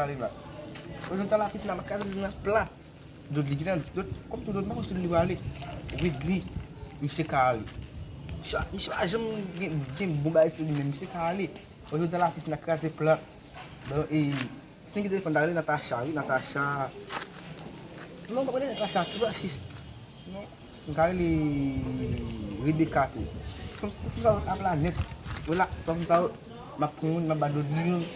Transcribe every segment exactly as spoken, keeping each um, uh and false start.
Ale la. Ojodi a la pisin ap kraze, pisin ap plat. Dodly gentan di, Dodly, kòm tou Dodly pa konn si li prale. Wedly, misye ka ale. Misye, misye pa janm gen, gen bon bagay sou li, men misye ka ale. Ojodi a la pisin ap kraze plat. Bon, e, si gen telefòn, ta rele Natacha, wi, Natacha. Non, pa rele Natacha, ti pa chich. Non, m ka rele Rebecca tou. Fanm, fanm sa yo ap la nèt. Wè la, fanm sa yo, m ap pran youn, m ap ba Dodly youn,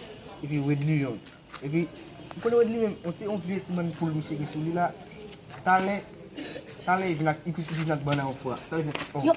epi Wedly youn. Epi, ou konnen Wedly menm, on ti, on vye ti bann poul misye gen sou li la. Talè, talè, li vin ak, li vin ak bann nan yon fwa. Talè, li vin ak, oh. Yo,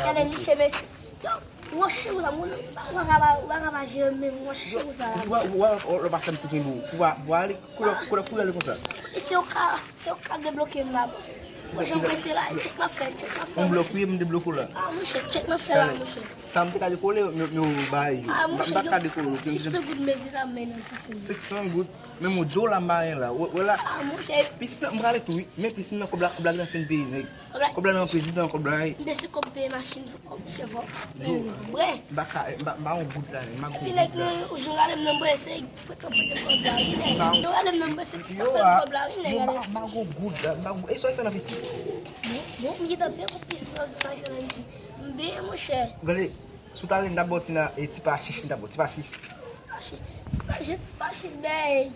talè, misye, mesye. Yo, wòch cheri sa, moun, ou pa ka pa, ou pa ka pa jere menm wòch cheri sa la. Ou pa, ou pa, ou pa, ou pa sanm kote nou. Ou pa, ou pa ale, koulè, koulè, koulè li konsa. Se ou ka, se ou ka debloke m la, bòs. Mwen, jan prese la, tchèk m ap fè, tchèk m ap fè. On blòk, wi, m debloke w la. Ah, monchè, tchèk m ap fè la, monchè. Sa m te ka dekole, m, m, m bay yo. Ah, m, m monchè, pa ka dekole, ok, m six seconde, men vin la, men nan pisin. Six cents goud. Men m di w la, m pa gen la. Wè, wè la. Ah, monchè. Pisin nan, m prale tou, wi. Men pisin nan, kòb la, kòb la gentan fin peye, nèg. Kòb la nan prezidan, kòb la, wi. M te sou kòb peye machin, kòb chèf, wi. Yo, m pa ka, m pa, m pa gen goud la, nèg. M pa gen goud la. Epi nèg nan, ou jwe gade m nan, mwen se Pran, pran kòb la, wi, nèg. Yo, gade m nan, mwen se pran kòb la, wi, nèg, gade. M pa gon goud la, m pa gon, e sa w fè nan pisin? Bon, bon, m gentan peye pou pisin nan, sa w fè nan pisin? M benyen, monchè. Gade, si w ta ale, m ta ba w ti nan, e ti pa chich, m ta ba w ti pa chich. Ti pa chich, ti pa chich, ti pa chich, bèy.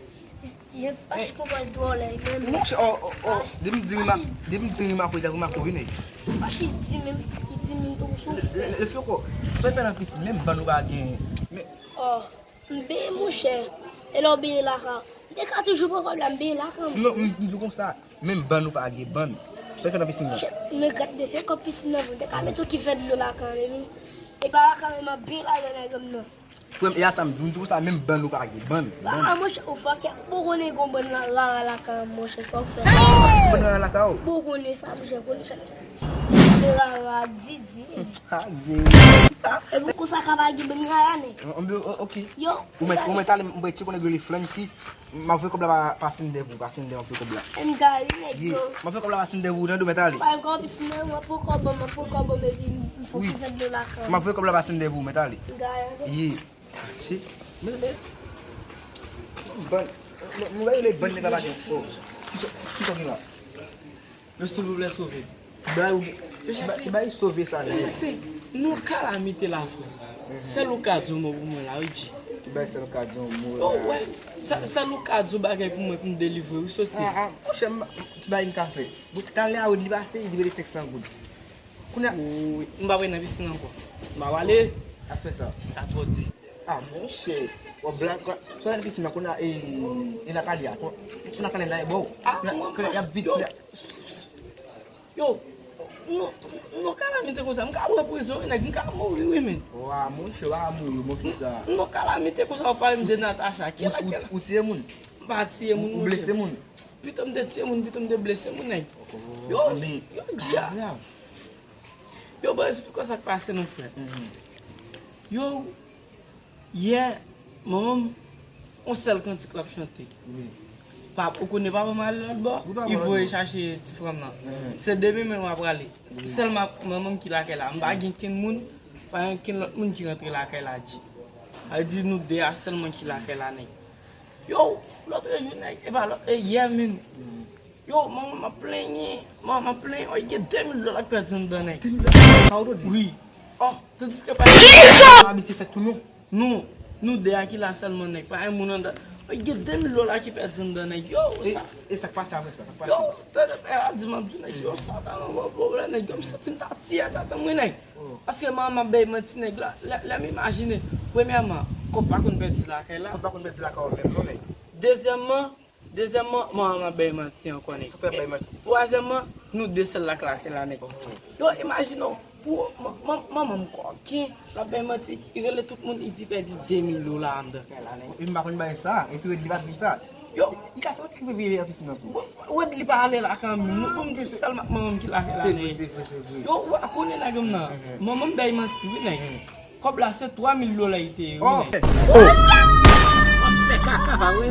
Jan ti pa chich konprann dwòl, men. Monchè, oh, oh, oh, depi m di ri m ap, depi m di ri m ap, ap ri m ap ri, nèg. Ti pa chich di menm, li di menm tou sou. Le, le, le fè kò, sa w fè nan pisin, menm bann ou pa gen. Men, oh. M benyen, monchè. E lè w benyen lakay ou? M te ka toujou pran kòb la, m benyen lakay m. Non, m, m di w konsa. Menm bann ou pa gen, bann. Sa w fè nan pisin nan? Shit, men gad de fè kòb pisin nan, m te ka mete w ki vè dlo lakay mwen, wi. E pa lakay mwen, m ap benyen ladan nèg m nan. Frè m, e a sa m di w, m di w konsa, menm bann ou pa gen, bann, bann. Ah, monchè, ou fòkè, ou konnen gon bann la, rara lakay m, monchè, sa w fè. Bann rara lakay ou? Ou konnen sa, monchè, konnen sa. Rara, Didi. Ah, gen. E pou konsa ka pa gen bann rara, nèg. An, an, ok. Yo, ou mèt, ou mèt ale, m prè tcheke yon nèg rele Flanky. M ap voye kòb la pa, pa Sendè pou, pa Sendè, m ap voye kòb la. M gari nèg yo. M ap voye kòb la pa Sendè pou, tande, ou mèt ale. Pa gen kòb, si nan, m ap pran kòb, m ap pran kòb, epi m fò ki fè dlo lakay. M ap voye kòb la pa Sendè pou, mèt ale. M gari. Ye. Che. Men, men. Bann. Nou, nou, nou, nou, bann nèg la pa gen fò. Ki sa, ki sa gen la? Yo, silvouplè, sove. Bay ou, bay, bay sove sa, nèg. Mesye, nou kalamite la, frè. Sèl ou ka di yon mo pou mwen la, wi, G. Ki bay sèl ou ka di yon mo la? Ou wè, sèl, sèl ou ka di yon bagay pou mwen, pou m delivre, wi, sosye. Ah, ah, monchè, m, ki bay m ka fè? Bon, talè a, Wedly pase, li di Wedly senk san goud. Kounye a. Wi, m pa prale nan pisin ankò. M pa prale. Ap fè sa. Sa twò di. Ah, monchè. W ap blag, sa nan pisin nan, kounye a, e, e Natalia. Kounye a Natalia nan e bò. Ah, mwen, y ap vit, yo. Yo, nou, nou kalamite konsa, m ka pran prizon, wi, nèg, m ka mouri, wi, men. Wa, monchè, w a mouri, monchè, sa. Nou kalamite konsa, w ap pale m de Natacha. Kèl, kèl? Ou tiye moun? M pa tiye moun, monchè. Ou blese moun? Pito m te tiye moun, pito m te blese moun, nèg. Yo, yo, G a. Yo, ban esplike w sa k pase non, frè. Yo, yè, manman m, yon sèl kantik l ap chante. Pap, ou konnen papa m ale lòt bò, li voye chache ti frè m nan. Se demen men m ap prale. Sèl manman m ki lakay la. M pa gen kenn moun, pa gen kenn lòt moun ki rantre lakay la, G. Sa vle di nou de a sèlman ki lakay la, nèg. Yo, lòtrejou, nèg, e pa lòt, e yè menm. Yo, manman m ap plenyen, manman m ap plenyen, wi, gen de mil dola k pèdi anndan, nèg. De mil dola? Sa w di? Wi. Oh, tandiske pa abitye fè tou non. Nou, nou de a ki la sèlman, nèg, pa gen moun anndan. Wi, gen de mil dola ki pèdi anndan, nèg. Yo, sa. E sa k pase apre sa? Sa k pase? Yo, tande pè a di m ap di, nèg, yo, sa ta nan bon pwoblèm, nèg. Yo, m santi m ta tiye tèt mwen, nèg. Paske manman m ap bay manti, nèg, la, lè, lè m imajine, premyèman, kòb pa konn pèdi lakay la. Kòb pa konn pèdi lakay ou menm non, nèg. Dezyèmman, dezyèmman, manman m ap bay manti ankò, nèg. Sa fè bay manti? Twazyèmman, nou de sèl la k lakay la, nèg. Yo, imajine w, pou man-, man-, manman m kòken, l ap bay manti, li rele tout moun, li di pèdi de mil dola anndan kay la, nèg. E m pa konn bay sa, epi Wedly pa di m sa. Yo, li ka santi ki veye a pisin nan tou. Bon, Wedly pa ale lakay mwen, nou, nou de sèl manman m ki lakay la, nèg. Se vre, se vre, se vre. Yo, w a konnen nèg m nan. Manman m bay manti, wi, nèg. Kòb la se twa mil dola li te ye, wi, nèg. Oh! W ap fè kaka, pa vre?